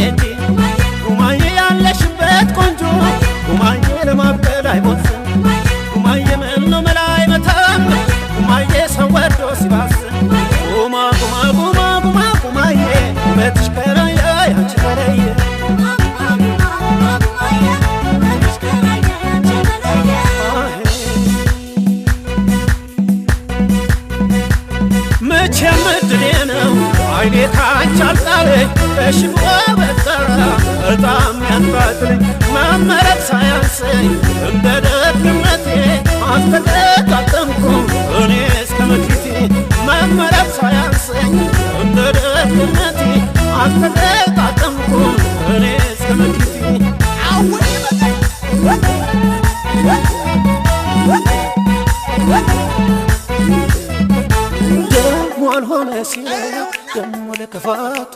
እንጂ ጉማዬ ያለሽበት ቆንጆ ጉማዬ ለማበል አይቦዝም ጉማዬ ምነው መላ አይመታም ጉማዬ ሰው ወዶ ሲባዝን ጉማ ጉማ ጉማ ጉማ ጉማዬ ውበትሽ ከራያ ያንቺ ተለየ መቼም እድሌ ነው አይኔ ካንቺ አልጣለኝ በሽቦ በጠራ በጣም ያንጣጥለኝ መመረቅ ሳያንሰኝ እንደ ደግነቴ አልተገጣጠምኩ እኔ እስከ መክሊቴ መመረቅ ሳያንሰኝ እንደ ደግነቴ አልተገጣጠምኩ እኔ እስከ መክሊቴ ደሞ አልሆነ ሲለው ደሞ ለክፋቱ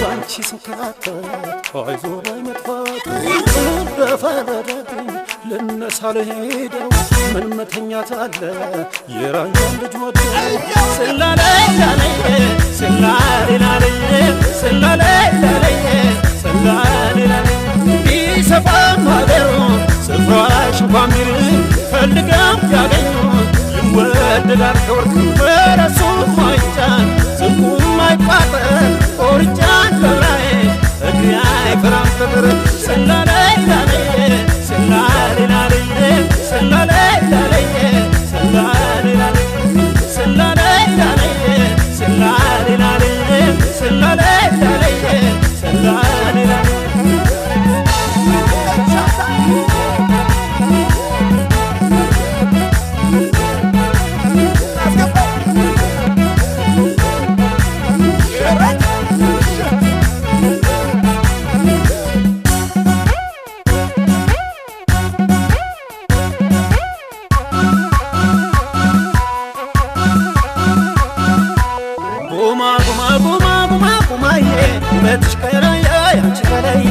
ባንቺ ስንከራተት አይዞ ባይ መጥፋቱ እንደፈረደብኝ ልነሳ ልሄደው ምን መተኛት አለ የራያን ልጅ ወዶ ስላለይ ላለየ ስላለይ ላለየ ስላለይ ላለየ ስላለይ ላለየ ቢሰፋም ሀገሩ ስፍራሽ እንኳን ቢርቅ ፈልገው ያገኙት ይወደዳል ከወርቅ ፈረሱም አይጫን ስንቁም አይቋጠር ቆርጫን ለብራዬ እግሬ አይፈራም ፍቅር ስላለይ ላለየ ስላለይ ላለየ ስላለይ ላለየ ስላለይ ላለየ ስላለይ ላለየ ስላለይ ላለየ ስላለይ ላለየ ስላለይ ላለየ ጉማ ጉማ ጉማ ጉማ ጉማዬ ውበትሽ ከራያ ያንቺ ተለየ።